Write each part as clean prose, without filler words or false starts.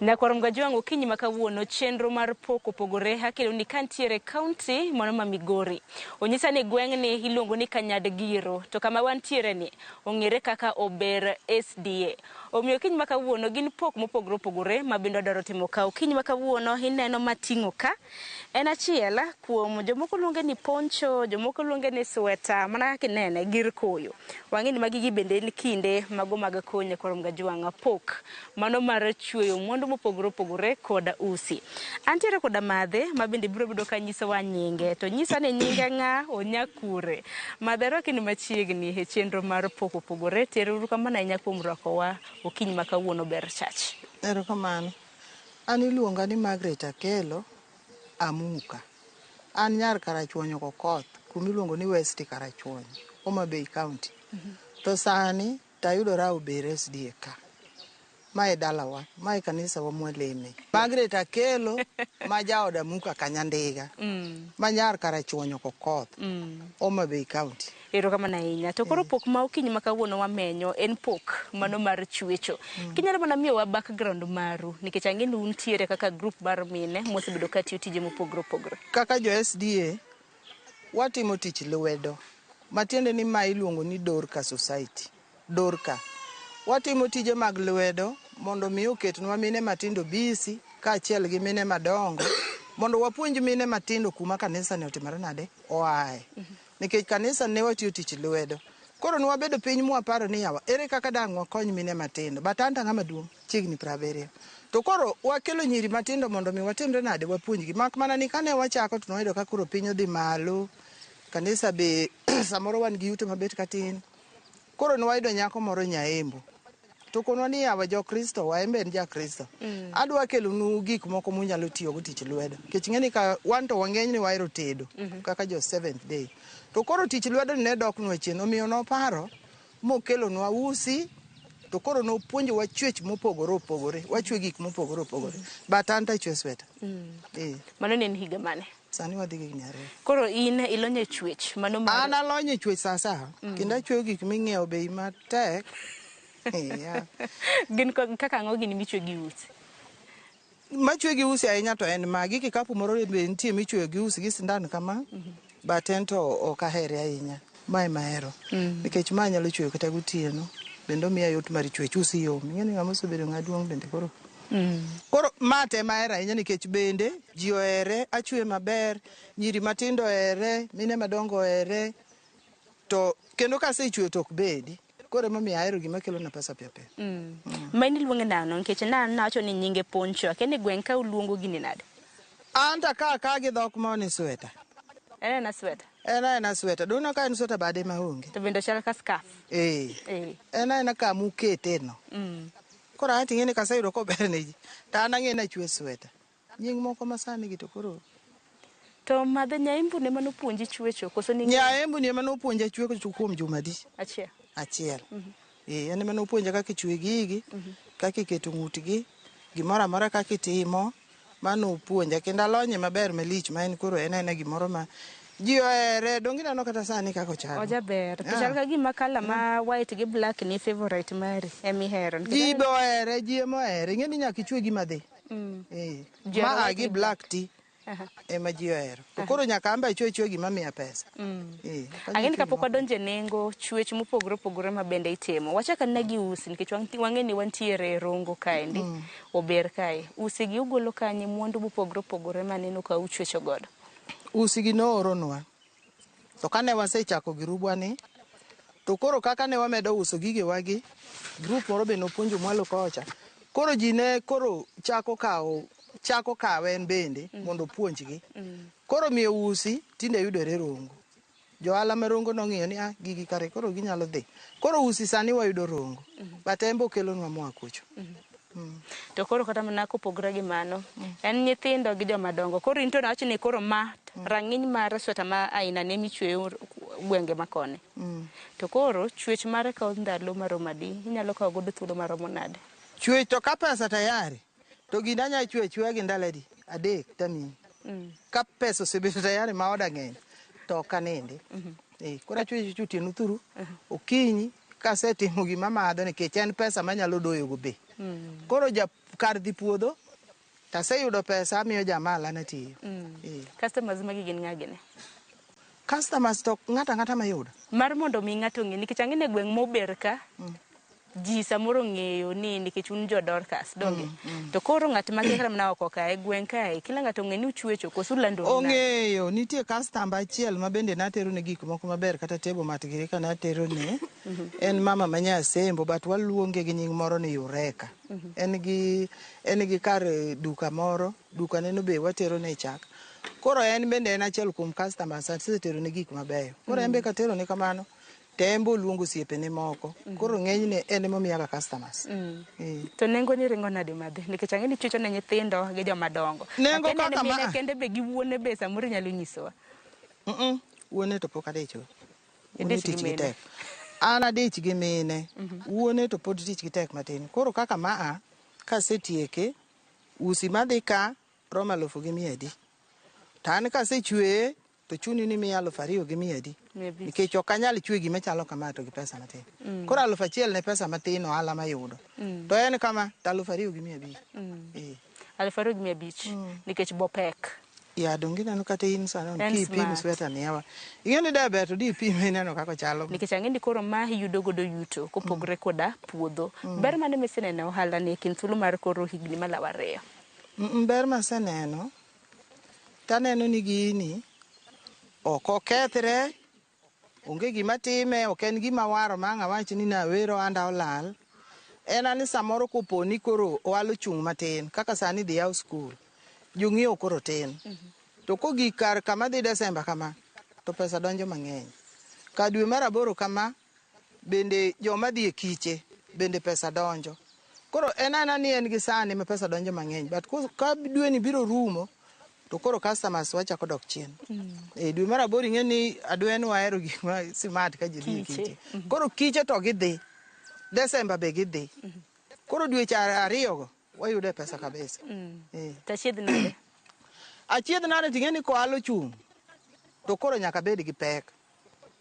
Nyakwar Mgajwang' okinyi ma kawuono chenro mar pok opogore akelo ni kantiere kaunti mano ma Migori. Onyisa ni gweng'ni iluongo ni Kanyadgiro to kama wantiere ni ong'ere kaka Ober SDA. Omiyo okinyi ma kawuono gin pok mopogore opogore ma bende wadwaro timo ka. Okinyi ma kawuono ineno mating'o ka en achiel kuom jomoko luonge ni poncho, jomoko luonge ni sweta, mana kaka inene gir koyo. Wang'e ni magi gi bende en kinde mago mag koyo nyakwar Mgajwang' pok mano mar chweyo mwandu mopogore opogore koda usi. Antiere koda madhe ma bende biro bedo ka nyisowa nyinge to nyisa ni nyinge ng'a, onya kure. Madhe rwaki ni machiegni e chenro mar pok opogore. Tero uru kamano ahinya kuom rwakowa okinyi ma kawuono ber chach. Erokamano. An iluonga ni Margaret Akelo Amuka. An nyar Karachuonyo Kokoth, kuma iluongo ni West Karachuonyo, Homa Bay County. To sani tayudora Ober SDA ka. Ma e dalawa, ma e kanisa wa mwaleme. Margaret Akelo ma jaod Amuka Kanyandiga, ma nyar Karachuonyo Kokoth, Homa Bay County. Erokamano ahinya. To koro pok ma okinyi ma kawuono wamenyo en pok mano mar chwecho. Kinyalo mana miyowa background maru nikech ang'e ni untiere kaka group mar mine mosebedo ka tiyo tije mopogore opogore. Kaka jo SDA, watimo tich lwedo, matiende ni ma iluongo ni Dorka Society. Dorka. Watimo tije mag lwedo mondo mi oketnwa mine matindo busy kaachiel gi mine madongo mondo wapuonj mine matindo kuma kanisa ni otimore nade oaye. Nikech kanisa ne watiyo tich lwedo. Koro ne wabedo piny mwaparo ni yawa, ere kaka dang' wakony mine matindo. But an to ang'ama duong', chiegni 70. To koro wakelo nyiri matindo mondo mi watimre nade, wapuonjgi. Mak mana ni kane wachako to nwayudo ka koro piny odhi malo, kanisa be samoro wan gi yuto mabet katin. Koro nwayudo nyako moro Nyaembo. To konwa ni yawa jo Kristo wa, en be en ja Kristo. Adwa kelonu gik moko munyalo tiyogo tich lwedo. Nikech ing'e ni ka wan to wang'eny ni wahero tedo kaka jo Seventh Day. To koro tich lwedo ni ne doknwa chien. Omiyo noparo mokelonwa usi to koro nopuonjowa chwech mopogore opogore. Wachwe gik mopogore opogore. But an to achwe sweta. Mano ne en higa mane? Sani wadhi gi higni 2. Koro in ilonyo e chwech mano mar An alony e chwech sa sa. Kendo achweyo gik ming'iewo bei matek. Yeah. Gin kaka ang'o gini michwe gi usi? Machwe gi usi ahinya to en magi. Kikapu moro be nitie michweyo gi usi gi sindan kama. But en to ok ahere ahinya. Ma ema ahero. Nikech ma anyalo chweyo kata gotieno. Bende omiya yot mar chwech. Usi yom. Ing'e ni ng'ama osebedo ng'a duong' bende koro. Koro ma to ema ahero ahinya nikech bende ji ohere, achwe maber, nyiri matindo ohere, mine madongo ohere. To kendo kasechweyo to ok bedi. Koro emomiyo ahero gima kelona pesa piyo piyo. Ma in iluonge nang'o? Nikech na nawacho ni nyinge poncho. Akia ni gweng' ka uluongo gini nade? An to akawo akawa gi dhok moni sweta. En aena sweta? En aena sweta. Doneno ka en sweta bade ma onge. To bende ochal ka scarf. En aena kama ukete no. Koro an to ing'e ni kaseyudo kober ne ji, to an ang'e ni achwe sweta. Nying moko ma sani gi to koro. To madhe Nyaembu ne mano puonji chwecho koso ni Nyaembu ni ema nopuonja chwecho kuom juma adi? Achiel. Achiel. En ema nopuonja kaka ichwe gigi, kaka iketo ng'utgi, gimoro amora kaka itimo, mano opuonja kendo alonye maber malich ma en koro en aena gimoro ma ji ohere. Donge ineno kata sani kaka ochalo? Ojaber. To chal ka gima kala ma white gi black ni favorite mari emihero. Ji be ohere, ji ema ohere. Ing'e ni nyaka ichwe gima dhi. Ji Ma ohero a white gi gi black ti ema ji ohero. To koro nyaka an be achwe achwe gima miya pesa. Ang'e ni kapok wadonjo e nengo chwech mopogore opogore ma bende itimo. Wachak anena gi usi nikech wang'e ni wantiere e Rongo kaendi, Ober kae. Usi gi ugolo kanye mwandu mopogore opogore maneno ka uchwecho godo? Usi gi nooronwa. To kane wasechako girubwa ni, to koro kaka ne wamedo uso gigewa gi, group moro be nopuonjo mwalo kocha. Koro ji ne koro chako kawo, chako kawe en bende mondo opuonjgi. Koro miyo usi tinde yudore Rongo. Johala ma Rongo nong'iyo ni ah, gigi kare koro ginyalo dhi. Koro usi sani wayudo Rongo. But en be okelonwa moa kucho. To koro kata mana kopogore gi mano, en nyithindo gi joma dongo. Koro in to nawacho ni koro ma rang'iny mar sweta ma aina ne michweyo gwenge ma koni. To koro chwech mare kawo ndalo maromo adi? Inyalo kawo godo thuolo maromo nade? Chwech to ka pesa tayari, to gini anya chweyo achweya gi ndalo adi? 3 tamiyi. Ka pesa osebedo tayari ma oda ng'eny, to ok anindi. Koro achweyo achweya otieno thuru, okinyi kasetimo gima amadho nikech en pesa manyalo doyo go be. Koro kar dhi puodho to aseyudo pesa amiyo jamala natiyo. Eh. Customers magi gin ng'a gini? Customers to ng'ato ang'ata mayudo. Mar mondo mi ng'ato ong'e nikech ang'e ni e gweng' mober ka ji samoro ong'eyo ni nikech un jo Dorcas donge. To koro ng'at ma kia kata mana oko kae e gweng' kae kila ng'ato ong'e ni uchwecho koso ulandoru nade? Ong'eyo nitie customer achiel ma bende natero ne gik moko maber kata table mat giri ka natero ne en mama ma Nyasembo but waluonge gi nying moro ni Eureka. En gi kar duka moro, duka neno be watero ne chak. Koro en bende en achiel kuom customers asetero ne gik mabeyo. Koro en be katero ne kamano to en be oluongo osiepene moko. Koro ng'enyne en emomiyaga customers. Eh. To nengo ni ringo nade madhi? Nikech ang'e ni chwecho ne nyithindo gi joma dongo. Nengo Akia ni en kaka mine ma- kende be gi wuone be samoro inyalo nyisowa. Wuone to pok adich go. Wuone Idich gi tich gi mine. tek. An adich gi mine. Wuone to pod tich gi tek matin. Koro kaka maa kasetieke usi madhi ka romo alufu gi mia adi. To an kasechweye to chuni ni miya 2,500 gi mia adi. 500. Nikech ok anyal chwe gima chalo kama to gi pesa matin. Koro 1,000 ne pesa matin ohala mayudo. To en kama to 2,500. Eh. 2,500 nikech bopek. Ya donge ineno kata in sano En kipim smart. sweta ni yawa. Ing'e ni da ber to di ipime ineno kaka ochalo. Nikech ang'e ni koro ma iyudo godo yuto kopogore koda puodho. Ber mane miseneno e ohala ni e kind thuolo mar koro higni malawo 2? Ber maseneno taneno ni gini ok okethre, onge gima time, ok en gima waro ma ang' awach ni nawero ohanda olal. En ani samoro kopo ni koro ohala ochung' matin kaka sani idhi yaw skul, jong'iewo koro tin. To kogik kar kama dhi Desemba kama, to pesa donjo mang'eny. Ka dwe mar aboro kama, bende joma dhi e kiche bende pesa donjo. Koro en aena ni en gi sani ma pesa donjo mang'eny but ka dweni biro rumo to koro customers wachako dok chien. E dwe mar aboro ing'e ni adwen wahero gik ma smart ka ji dhi e Kiche. kiche. Koro kiche to gidhi, Desemba be gidhi. Koro dweche ariyo go wayude pesa kabisa. Eh. To achiedh nade? Achiedh nade ting'e ni kohala ochung' to koro nyaka bed gi pek.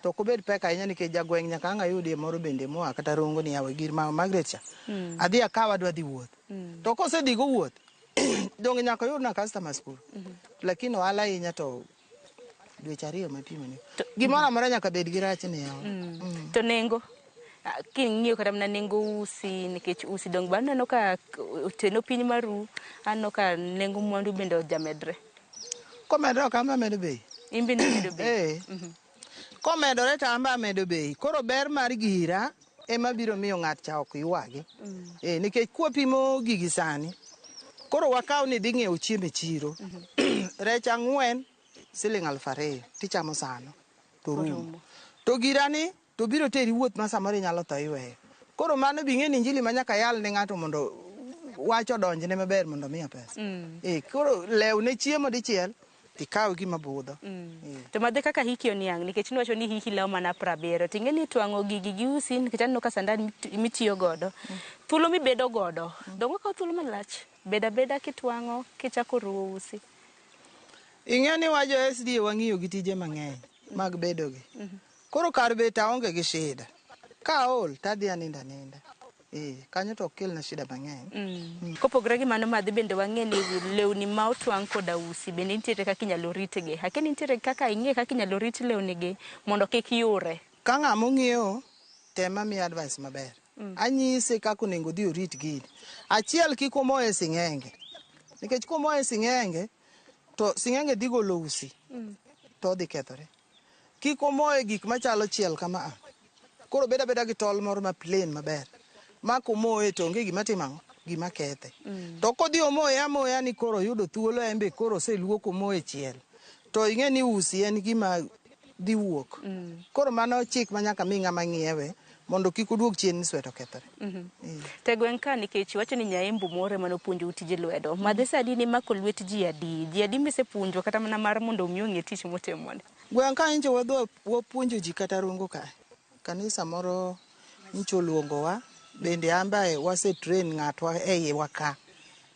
To ok obed pek ahinya nikech jagweng' nyaka ang' ayudie moro bende moa kata Rongo ni yawa gir mama Margaret cha. Adhi akaw adwa dhi wuoth. To kosedhi go wuoth donge nyaka oyud na customers kuro. Lakini ohala ahinya to dweche 2 mapimo ni. Gimoro amora nyaka bed gi rachne yawa. To nengo? King'iyo kata mana nengo usi nikech usi dong be aneno ka otieno piny maru aneno ka nengo mwandu bende ojamedre. Komedore ok an be amedo bei. In bende imedo bei? Eh. Komedore to an be amedo bei. Koro ber mar gira ema biro miyo ng'at cha ok ywagi. Eh, nikech kwapimo gigi sani, koro wakaw ni idhi ng'iewo chiemo e chiro. Rech 4 siling 2,000 tichamo sano to rumo. To girani to biro teri wuoth ma samoro inyalo tho iweyo. Koro mano be ing'e ni injili ma nyaka yal ne ng'ato mondo wach odonjne maber mondo miya pesa. Eh, koro lew ne chiemo dichiel tikaw gima budho. Eh. To madhe kaka hiki oniang' nikech niwacho ni hiki lawo mana 70 to ing'e ni twang'o gigi gi usi nikech aneno ka sandan mitiyo godo. Thuolo mibedo godo donge okawo thuolo malach? Beda abeda kitwang'o kichako ruwo usi. Ing'e ni wa jo SDA wang'iyo gi tije mang'eny mag bedo gi. Koro kar bet aonge gi shida. Ka aol tadhi anindo aninda. Eh, kanyo to ok kelna shida mang'eny. Kopogore gi mano madhi bende wang'e ni lewni ma otwang' koda usi bende nitiere kaka inyalo ritgi. Akia ni nitiere kaka ing'e kaka inyalo rit lewni gi mondo kik yure. Ka ng'ama ong'iewo, tema miya advice maber. Anyise kaka onego odhi orit gini. Achiel kik omoye e sing'enge. Nikech komoye e sing'enge, to sing'enge dhi golo usi to odhi kethore. Kik omoye gik machalo chiel kama a. Koro bed abeda gi tol moro ma plain maber. Ma komoye to onge gima timo ang'o? Gima kethe. To kodhi omoye amoya ni koro oyudo thuolo en be koro oseluoko omoye chiel. To ing'e ni usi en gima dhi wuok. Koro mano chik ma nyaka mi ng'ama ng'iewe mondo kik oduog chien ni sweta okethore. To e gweng' ka nikech iwacho ni Nyaembu moro ema nopuonjou tije lwedo. Madhe sa adi nimako lwet ji adi? Ji adi misepuonjo kata mana mar mondo omi ong'e tich mutimoni? Gweng' ka nyocha wadhi wapuonjo ji kata Rongo kae. Kanisa moro nyocha oluongowa bende an be wase train ng'atwa e iwa ka.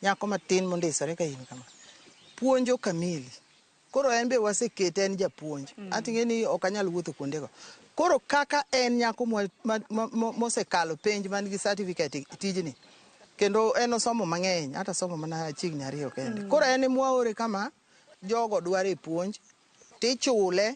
Nyako matin mondisore ka in kama. Puonjo kamili. Koro en be wasekete en japuonj. Ati ing'e ni ok anyal wuotho kuondego. Koro kaka en nyako mosekalo penj man gi certificate e tijni. Kendo en osomo mang'eny, ata somo mana chiegni ariyo kende. Koro en emwaore kama jogo dware puonj, tichule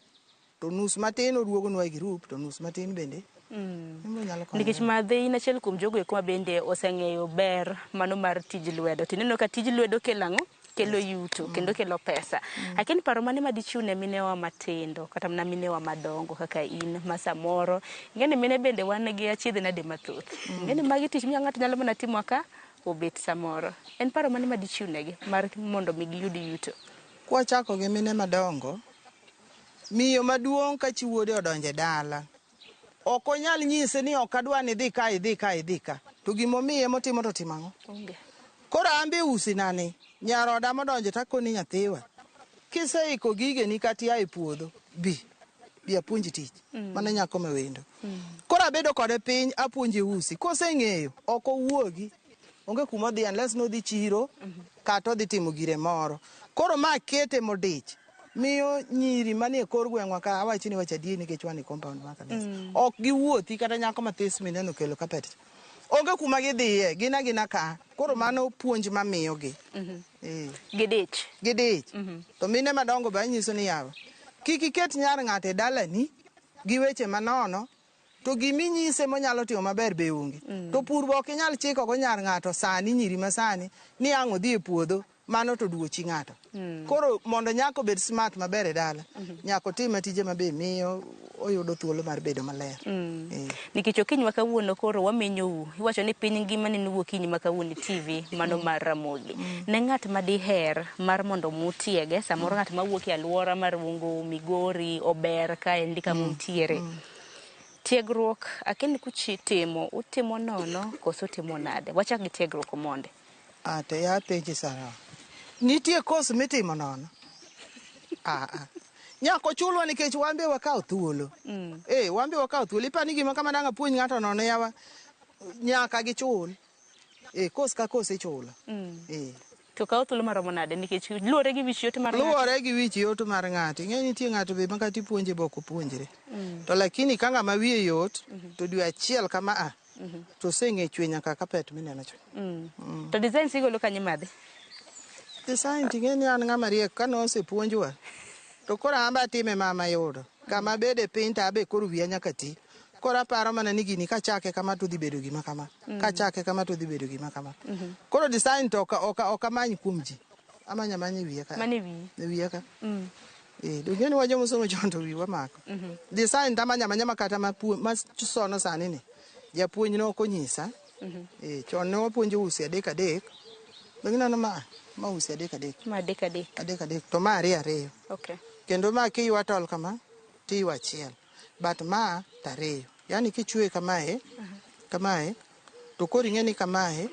to nus matin oduogonwa e group to nus matin bende onyalo konyo. Nikech madhe in achiel kuom jogo eko ma bende oseng'eyo ber mano mar tij lwedo. Tineno ka tij lwedo kelo ang'o? Kelo yuto kendo kelo pesa. Akin paro mane madichiw ne minewa matindo kata mana minewa madongo kaka in ma samoro ing'e ni mine bende wan gi achiedh nade mathoth. Ing'e ni magi tich minya ng'ato nyalo mana timo ka obet samoro. En paro mane madichiw negi mar mondo mi giyud yuto? Kwachako gi mine madongo, miyo maduong' ka chi wuode odonjo e dala, ok onyal nyise ni ok adwa ni idhi ka, idhi ka, idhi ka. To gimomiye motimo to timo ang'o? Onge. Koro an be usinani, nyaroda modonjo takoni nyathiwa, kiseiko gigeni kata ia e puodho, bi, bi apuonji tich. Mano nyako ma wendo. Koro abedo kode piny apuonje usi. Koseng'eyo, ok owuogi. Onge kuma odhi unless nodhi chiro kata odhi timo gire moro. Koro ma kete modich. Miyo nyiri manie kor gweng'wa ka awacho ni wacho adier nikech wan e compound ma kanisa. Ok giwuothi kata nyako mathis mineno kelo carpet. Onge kuma gidhiye, gin agina ka. Koro mano puonj mamiyogi. Eh. Gidich. Gidich. To mine madongo be anyiso ni yawa. Kik iket nyar ng'ato e dalani gi weche manono to giminyise monyalo timo maber be onge. To pur be ok inyal chiko go nyar ng'ato sani nyiri masani ni ang' odhi e puodho mano to duo chi ng'ato. Koro mondo nyako obed smart maber e dala, nyaka otim tije mabe miyo oyudo thuolo mar bedo maler. Eh. Nikech okinyi ma kawuono koro wamenyou. Iwacho ni piny ngima neno okinyi ma kawuono e TV mano mar Ramogi. Ne ng'at ma diher mar mondo mutiege, samoro ng'at mawuok e alwora mar Rongo, Migori, Ober kaendi kama untiere. Tiegruok akia ni kuchi timo, utimo nono koso utimo nade? Wachak gi tiegruok mondi. Ah, to ya penji Sara. Nitie course mitimo nono? Ah, ah. Nyaka ochulwa nikech wan be wakawo thuolo. Eh, wan be wakawo thuolo. Ipani gima kama dang' apuonj ng'ato nono yawa. Nyaka gichul. Eh, course ka course ichulo. Eh. To kawo thuolo maromo nade nikech luwore gi wich yot mar ng'ato. Luwore gi wich yot mar ng'ato. Ing'e nitie ng'ato be ma kata ipuonje be ok opuonjre. To lakini ka ng'ama wiye yot, to dwe achiel kama a, to oseng'e chwe nyaka carpet mineno cha. To designs igolo kanye madhi? Design ting'e ni an ng'ama riek ka nosepuonjwa to koro an be atime ma mayudo. Kama abede piny to abe koro wiya nyaka ti. Koro aparo mana ni gini kachake kama to dhi bedo gima kama. Kachake kama to dhi bedo gima kama. Koro design to ok amany kuom ji. Amanyo amanya e wiya ka. Mane wiyi? E wiya ka. Eh, donge ni wajomo somo chon to wiwa mako. Design to amanyo amanya ma kata ma sono sani ni. Japuonj ne ok onyisa. Eh, chon ne wapuonjo usi adek adek. Donge ineno ma ma usi adek adek. Ma adek adek. Adek adek to ma ariyo ariyo. Okay. Kendo ma kiywa tol kama tiywa achiel. But ma to ariyo. Yani kichwe kamae, kamae, to koro ing'e ni kamae,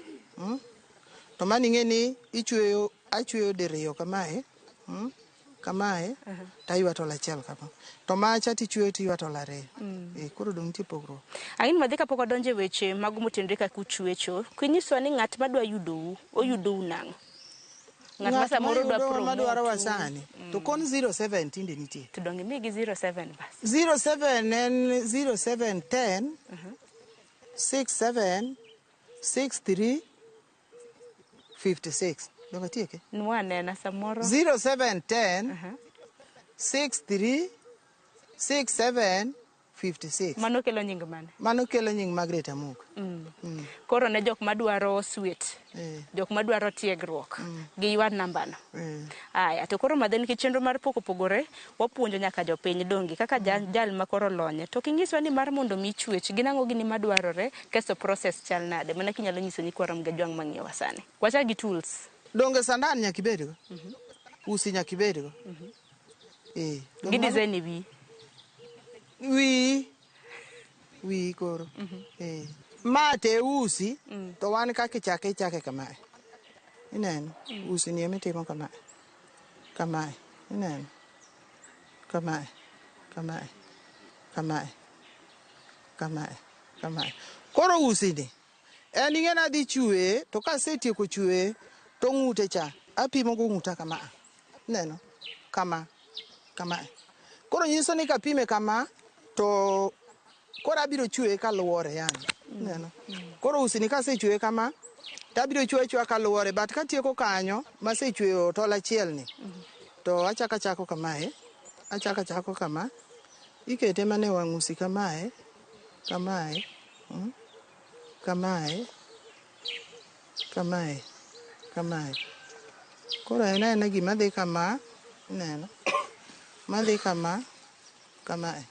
to mano ing'e ni ichweyo, achweyo diriyo kamae, kamae, to aywa tol achiel kama. To macha tichweyo tiywa tol ariyo. Eh, koro dong' nitie pogruok. Ang'e ni madhi kapok wadonjo e weche mago motenore kaka uchwecho, kinyiswa ni ng'at madwa yudou, oyudou nang'o? Ng'at ma samoro dwa mayudowa madwarowa promote sani, to kon 07 tinde nitie. To donge imigi 07 bas. 07 en 0710 67 63 56. Donge atieke? Nwa anena samoro. 0710 63 67 56. Mano kelo nying mane? Mano kelo nying Margaret Amuka. Koro ne jok madwaro sweet, Eh. jok madwaro tiegruok, giywa namba no. Eh. Aya, to koro madhe nikech chenro mar pok opogore, wapuonjo nyaka jopiny donge kaka jal ma koro lonye. To kinyiswa ni mar mondo mi chwech, gin ang'o gini madwarore, kasto process chal nade? Mana kinyalo nyiso nyikwa Ramogi Ajwang' mang'iyowa sani. Wachak gi tools. Donge sandan nyaka ibedgo? Usi nyaka ibedgo? Eh. Gi design e wiyi. Wiyi. Wiyi koro. Eh. Ma te usi, to wan kaka ichake ichake kamae. Ineno? Usi ni emitimo kamae. Kamae. Ineno? Kamae. Kamae. Kamae. Kamae. Kamae. Koro usi ni, en ing'e ni adhi chwe, to kasetieko chwe, to ng'ute cha, apimo go ng'uta kama. Ineno? Kama. Kamae. Koro nyiso ni kapime kama, to koro abiro chwe kaluwore yani. Ineno? Koro usi ni kasechwe kama, To abiro chweyo achweya kaluwore, but katieko kanyo, masechweyo tol achiel ni, to achako achako kamae, achako achako kama, ikete mana e wang' usi kamae, kamae, kamae, kamae, kamae. Koro en aena gima dhi kama, ineno, madhi kama, kamae,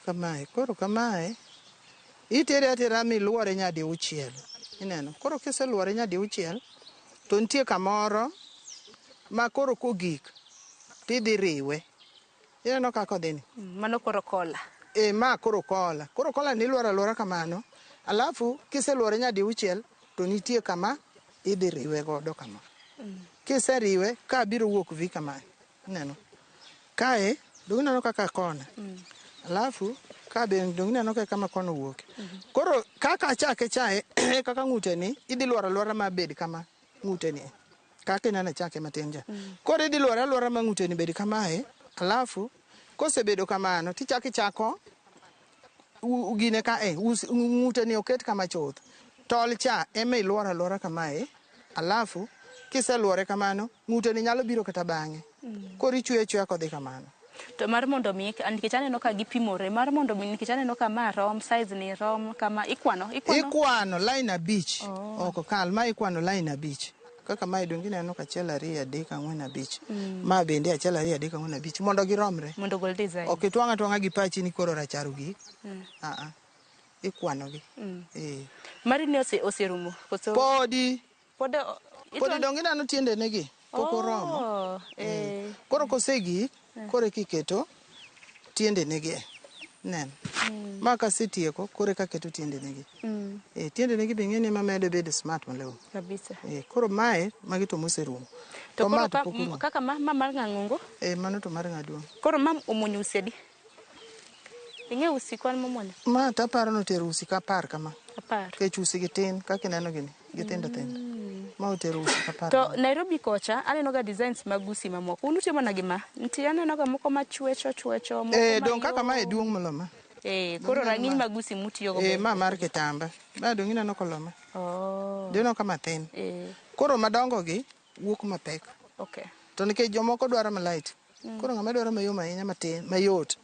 kamae. Koro kamae, itere atera miluore nyadi auchiel. Ineno, koro kiseluore nyadi auchiel, to nitie kamoro ma koro kogik, tidhi riwe. Ineno kaka odhi ni? Mano koro kola. E, ma koro kola. Koro kola ni iluoro aluora kamano. Alafu kiseluore nyadi auchiel, to nitie kama idhi riwe godo kama. Kiseriwe, ka biro wuok V kamae. Ineno? Kae, dong ineno kaka kona. Alafu, ka be dong ineno ka kama kona owuok. Koro kaka achake chae, e kaka ng'ute ni, idhi luoro aluora ma bed kama ng'ute ni. Kaka ineno achake matin cha. Koro idhi luoro aluora ma ng'ute ni bed kamae, alafu kosebedo kamano tichako ichako gine ka e ng'ute ni oket kama chuth. Tol cha ema iluoro aluora kamae, alafu kiseluore kamano, ng'ute ni nyalo biro kata bang'e. Koro ichweyo achweya kodhi kamano. To mar mondo mi, nikech aneno ka gipimore, mar mondo mi, nikech aneno ka ma rom, size ni rom, kama, ikwano, ikwano? Ikwano line 5. Ok kal, ma ikwano line 5. Kaka mae donge ineno ka 1 2 3 4 5. Ma bende 1 2 3 4 5 mondo giromre. Mondo ogol design. Ok itwang' atwang'a gi pachi ni koro rachar ogik. Ikwano gi. Mari ni oserumo? Koso? Podi. Pod Podi donge ineno tiendene gi? Pok oromo. Koro kosegik, koro eka iketo tiendene gi. Neno. Ma kasetieko, koro eka aketo tiendene gi. Tiendene gi be ing'e ni ema medo bedo smart malong'o. Kabisa. Koro mae, magi to moserumo. To To ma koro to pok orumo. kaka ma mar ng'ang'ongo? Mano to mar ng'aduong'. Koro ma omuonyo usi adi? Ing'e usi kwan momuonyo? Ma to aparo ni otero usi ka 10 kama. 10. Nikech usi gi tin, kaka ineno gini, gitindo tindo. Ma otero usi ka 10. To Nairobi kocha, aneno ga designs mag usi mamoko. Un utimo nagi ma? Nitie aneno ga moko ma chwecho, chwecho, moko ma Dong' kaka mae yo. duong' molo ma. Koro rang'iny mag usi mutiyogo be. Ma mar kitamba. Ma dong' ineno koloma. Dineno ka mathin. Koro madongo gi wuok mapek. To nikech jomoko dwaro ma light. Koro ng'ama dwaro mayom ahinya matin, mayot,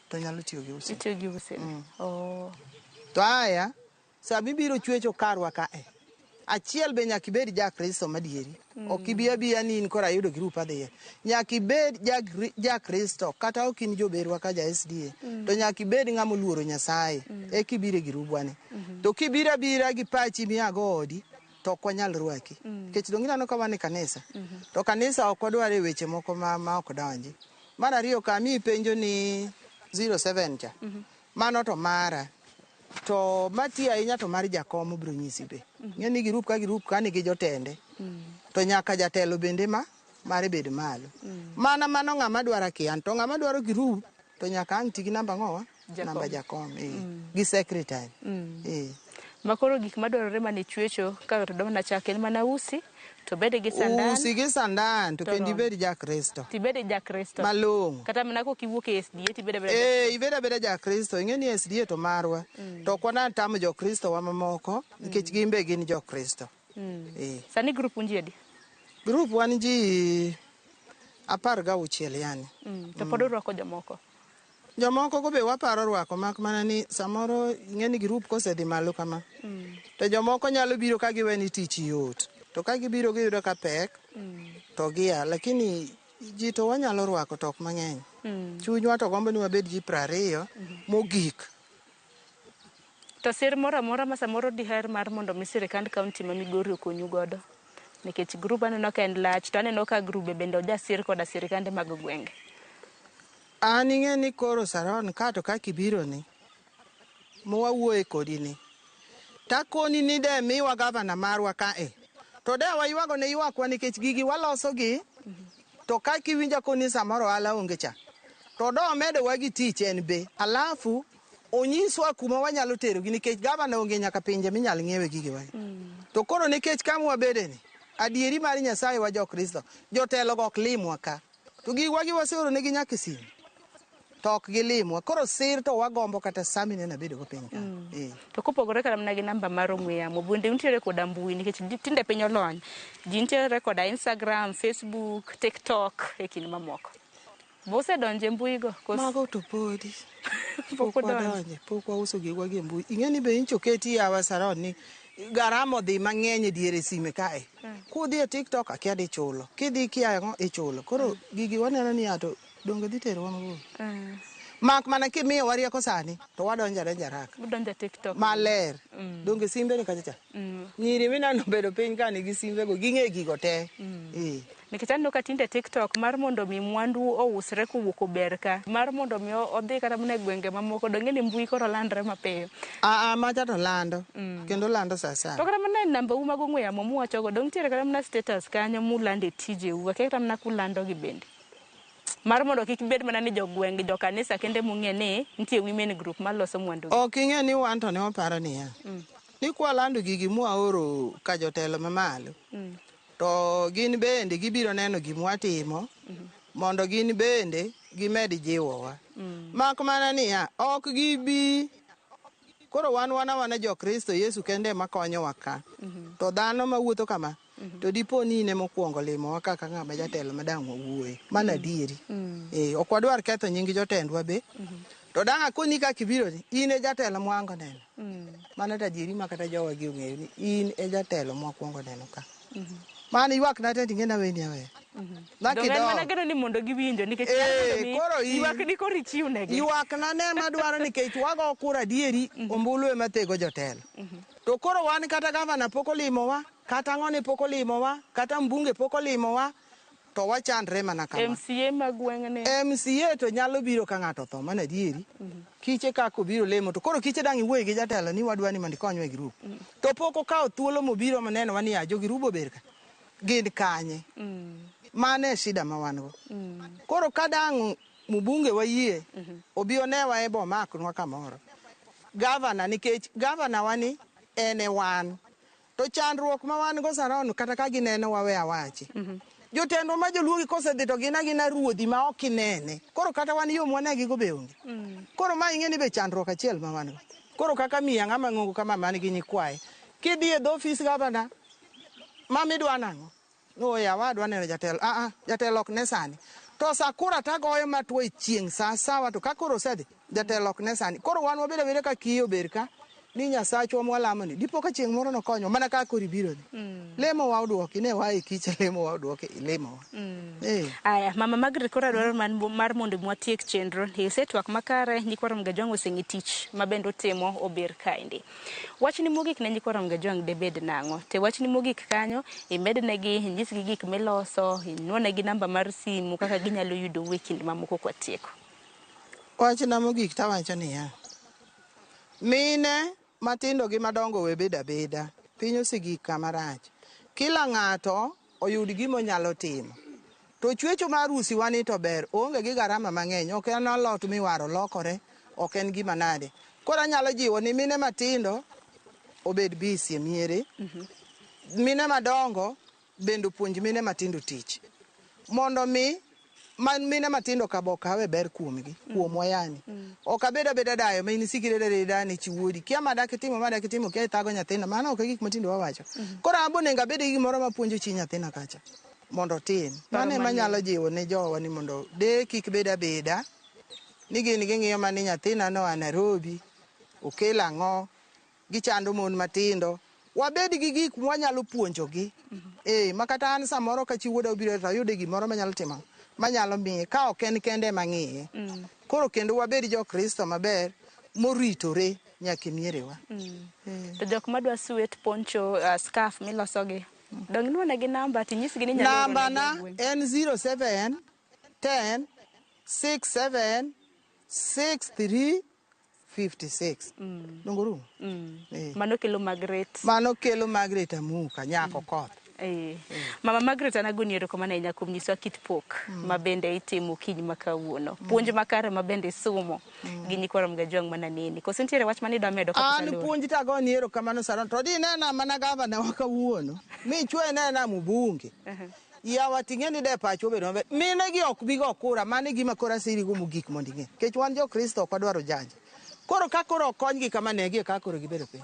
to nyalo tiyo gi usi. Itiyo gi usi. To aya, sama ibiro chwecho karwa kae, achiel be nyaka ibed ja Kristo madieri. Ok ibi abiya ni in koro ayudo grup adhiye. Nyaka ibed ja Kristo, kata ok in joberwa ka ja SDA, to nyaka ibed ng'ama oluoro Nyasaye, eka ibiro e grubwa ni. To kibiro abira gi pachi miago odi, to ok wanyal rwaki. Nikech donge ineno ka wan e kanisa? To kanisa ok wadwar e weche moko ma ok donji. Mar ariyo, kama ipenjo ni 07 cha, mano to mara. To matiyo ahinya to mar jakom obiro nyisi be. Ng'e ni grup ka grup ka nigi jotende. To nyaka jatelo bende ma mare bed malo. Mana mano ng'ama dwaro kian. To ng'ama dwaro grup to nyaka ang' ti gi namba ng'owa? Jakom. Namba jakom, Gi secretary. Ma koro gik madwarore mane chwecho ka ng'ato dwa mana chako en mana usi, to bed gi sandan. Usi gi sandan, to To kendo rom. ibed ja Kristo. To ibed ja Kristo. Malong'o. Kata mana kok iwuok e SDA to ibed abeda ja Kristo. Ibed abeda ja Kristo. Ing'e ni SDA to marwa. To ok wanyal tamo jo Kristo wa mamoko, nikech gin be gin jo Kristo. Sani grup un ji adi? Grup wan ji 16 yani. To pod urwako jomoko? Jomoko go be waparo rwako, mak mana ni samoro ing'e ni grup kosedhi malo kama. To jomoko nyalo biro ka giwe ni tich yot. To ka gibiro giyudo ka pek, to gia. Lakini ji to wanyalo rwako to ok mang'eny. Chunywa to gombo ni wabed ji 20 mogik. To sir moro amora ma samoro diher mar mondo mi sirikand kaunti ma Migori okonyu godo? Nikech grup aneno ka en lach, to aneno ka grube bende ojasir koda sirikande mag gwenge. An ing'e ni koro Saron ka to kaka ibiro ni, mwawuoye kodi ni, takoni ni de miwa gavana marwa kae, to de waywago ne ywakwa nikech gigi waloso gi, to kaka iwinjo koni samoro ohala onge cha, to do omedowa gi tich en be, alafu onyiswa kuma wanyalo terogi nikech gavana onge nyaka pinje minyal ng'iewe gigewa. To koro nikech kama wabede ni, adieri mar Nyasaye wa jo Kristo, jotelo go ok limwa ka. To gigwa gi waseoro negi nyaka e simu. To ok gilimwa. Koro sir to wagombo kata sami neno abedo go piny ka. To kopogore kata mana gi namba mar ong'we yamo, bende untiere koda mbui nikech tinde piny olony. Ji nitiere koda Instagram, Facebook, TikTok e kind mamoko. Be usedonjo e mbui go? Mago to podi. Pok wadonje, pok wauso gigwa gi e mbui. Ing'e ni be incho keti yawa Saron ni garama odhi mang'eny e diere sime kae. Kudhi e TikTok akia di chulo. Kidhi kia ang'o ichulo. Koro gigi waneno ni ato donge dhi terowa mabor. Mak mana kimiyowa rieko sani to wadonjo adonja haraka. Udonjo e TikTok. Maler. Donge simbe ni kacha cha. Nyiri mineno bedo piny ka nigi simbe go ging'e gigo te. Nikech aneno ka tinde TikTok mar mondo mi mwandu ousre kowuok ober ka, mar mondo mi odhi kata mana e gwenge mamoko, donge ni mbui koro landre mapiyo. Macha to lando, kendo lando sa sa. To kata mana e namba u mag ong'we yamo muwachogo, dong nitiere kata mana status kanyo mulande tijeu, akia kata mana kulando gi bende. Mar mondo kik bed mana ni jogweng' jo kanisa kende mong'e ni nitie women group maloso mwandu. Ok ing'e ni wan to ne waparo niya, ni kwalando gigi mwaoro ka jotelo mamalo, to gin bende gibiro neno gima watimo mondo gin bende gimed jiwowa. Mak mana niya, ok gibi. Koro wan wana jo-Kristo Yesu kende ema konyowa ka. To dhano mawuotho kama, to dipo ni in ema okwongo limowa kaka ng'ama jatelo ma dang' wawuoye. Mano adieri. Ok wadwar ketho nying jotendwa be. To dang' akoni kaka ibiro ni, in e jatelo mwango neno. Mano to adieri ma kata jowa gi ong'eyo ni in e jatelo mwakwongo neno ka. Mano ywak na te ting'e naweni aweya. Donge en mana geno ni mondo giwinjo nikech koro ywak ni koro ichiw negi. Ywak na ne madwaro nikech wago kura adieri, ombulu ema thego jotelo. To koro wan kata gavana pok olimowa, kata ang'one pok olimowa, kata mbunge pok olimowa, to wachandre mana kama. MCA ma gweng'ni. MCA to nyalo biro ka ng'ato otho, mano adieri. Kiche kaka obiro lemo, to koro kiche dang' iwuoye gi jatelo ni wadwa ni mondo ikonywa e grup. To pok okawo thuolo mobiro monenowa ni ya jogi rubo ber ka. Gin kanye? Mano e shida ma wan go. Koro ka dang' mbunge wayie, obi onewa e bomaknwa kamoro. Gavana nikech gavana wani en e wan. To chandruok ma wan go Saron kata ka gineno wawe awachi. Jotendwa ma joluogi kosedhi to gin agina ruodhi ma ok inene. Koro kata wan yo mwanegi go be onge. Koro ma ing'e ni be chandruok achiel ma wan go. Koro kaka miya ng'ama ng'ongo kama man gi nyikwaye. Kidhi e dho ofis gavana, mama idwa nang'o? No yawa adwa neno jatelo. Jatelo ok ne sani. To sa kura tagoyo matwo e chieng' sa sawa to ka koro osedhi, jatelo ok ne sani. Koro wan wabedo abeda ka kiyo ber ka ni Nyasachwa mwalamo ni dipo ka chieng' moro nokonywa mana kaka koro ibiro ni. Lemo wa odwoki ne wa e kicha lemo wa odwoki ilemo wa. Aya, Mama Margaret koro adwaro mar mondo mwatiek chenro. Isetwak makare nyikwa Ramogi Ajwang' oseng'e tich ma bende otimo ober kaendi. Wachni mogik ne nyikwa Ramogi Ajwang' debed nang'o? Te wachni mogik kanyo imednegi, inyisgi gik miloso, inwonegi namba mar simu kaka ginyalo yudou e kinde mamoko kwatieko. Wachna mogik tawacho niya, mine matindo gi madongo we bedo abeda. Piny osegik kama rach. Kila ng'ato oyud gima onyalo timo. To chwecho mar usi wani to ber, oonge gi garama mang'eny, ok en alot miwaro lokore, ok en gima nade. Koro anyalo jiwo ni mine matindo obed busy e miere, mine madongo bende opuonj mine matindo tich. Mondo mi man mine matindo ka bo kawe ber kuomgi, kuomwa yani. Ok abed abeda dayo ma in isik iredo areda ni chi wuodi. Kia ma dak itimo, ma dak itimo, kia ithago nyathina. Mano ok e gik matindo wawacho. Koro an be onego abed gi gimoro mapuonjo chi nyathina kacha mondo otim. Mano ema anyalo jiwo ne jowa ni mondo de kik bed abeda ni gin ging'iyo mana ni nyathina noa Nairobi, okelo ang'o, gichando mon matindo. Wabed gi gik mwanyalo puonjogi. Ma kata an samoro ka chi wuoda obiro to ayude gimoro manyalo timo, manyalo miye, ka ok en kende ema ng'iye. Koro kendo wabed jo-Kristo maber moritore nyaka e mierewa. To jok madwa sweat, poncho, scarf milosogi, dong inwonegi namba tinyisgi ni inyalo oro Namba negi na e gweng'. en 07 10 67 63 56. Donge orumo? Mano kelo Margaret. Mano kelo Margaret Amuka, nyako koth. Mama Margaret an agoni erokamano ahinya kuom nyisowa kit pok ma bende itimo kiny ma kawuono. Puonj makare ma bende isumo gi nyikwa Ramogi Ajwang' mana neni. Koso nitiere wach mane idwa medo kapok An aloro? puonj tagoni erokamano Saron. To di nena mana gavana wa kawuono. Michwe nena mbunge. Yawa ting'e ni de pachwa obedo maber. Mine gi ok bi go kura, mano e gima koro asirigo mogik mondo ing'e. Nikech wan jo Kristo ok wadwaro janja. Koro ka koro okonygi kama negi e ka koro gibedo piny.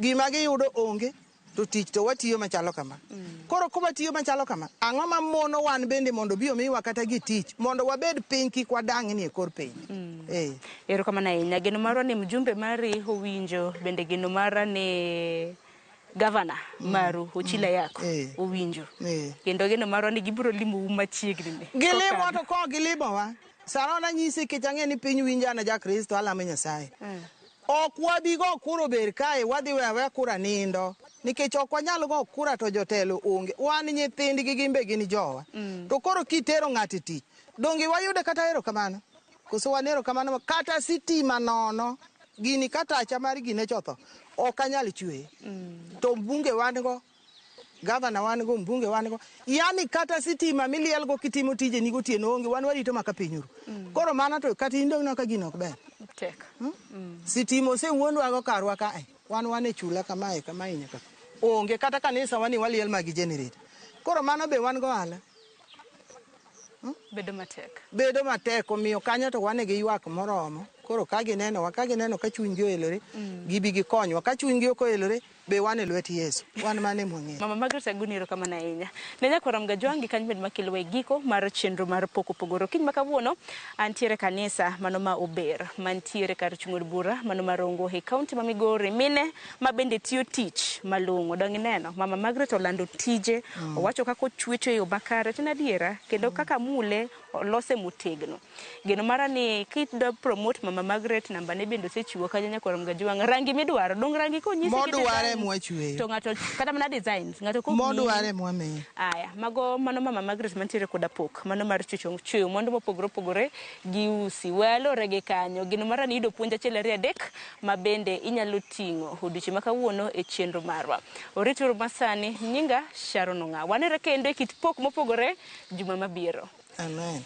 Gima giyudo onge, to tich to watiyo machalo kama. Koro ka watiyo machalo kama, ang'o ma mono wan bende mondo obi omiwa kata gi tich mondo wabed piny kik wadang'ni e kor piny. Eh. Erokamano ahinya. Geno marwa ni mjumbe mari owinjo, bende geno mara ni gavana maru Ochila Yako owinjo. Kendo geno marwa ni gibiro limou machiegni ni. Gilimo to kok gilimowa. Sano nanyisi nikech ang'e ni piny winja an a ja-Kristo alamo Nyasaye. Ok wabi go kura ober kae wadhi weyo aweya kura nindo nikech ok wanyal go kura to jotelo onge. Wan nyithindgi gin be gin jowa. To koro kitero ng'ato e tich, donge wayude kata erokamano? Koso wan erokamano kata sitima nono gini ka tacha mar gine cha otho ok anyal chweye. To mbunge wan go, gavana wan go, mbunge wan go. Yani kata sitima miliel go kitimo tijeni gotieno onge, wan warito maka piny oru. Koro mano to kata in dong' ineno ka gino ok ber. Tek. Sitima osewuondwa go karwa kae. Wan wan e chula kamae kamae nyaka. Onge kata kanisa wa ni waliel ma gi generator. Koro mano be wan go ohala. Bedo matek. Bedo matek omiyo kanyo to wan gi ywak moromo. Koro ka ginenowa, ka gineno ka chunygi oelore, gibi gikonywa. Ka chunygi ok oelore, be wan e lwet Yesu. Wan mano ema wang'eyo. Mama Margaret Aguni erokamano ahinya. Ne nyakwara Mgajwangi kanyo bende makelowa e giko mar chenro mar pok opogore. Okinyi ma kawuono antiere kanisa mano ma Ober mantiere kar chung' od bura mano ma Rongo e kaunti ma Migori. Mine ma bende tiyo tich malong'o. Dong' ineno Mama Margaret olando tije, owacho kaka ochwecho e yo makare. To en adiera kendo kaka mule olose motegno. Geno mara ni kidwa promote Mama Margaret namba ne bende osechiwo kanyo nyakwar Mgajwang'. Rangi midwaro, dong' rangi konyisi gi Modware design, mwachweyo. To ng'ato kata mana designs, ng'ato kok Modware mwamiyo. Aya, mago mano Mama Margaret mantiere koda pok, mano mar chwecho chweyo mwandu mopogore opogore gi usi. Walore gi kanyo. Geno mara ni yudo puonj achiel ariyo adek ma bende inyalo ting'o odiochieng' ma kawuono e chenro marwa. Orituru masani, nyinga Sharon Ong'aw. Wanere kendo e kit pok mopogore juma mabiro. Amen.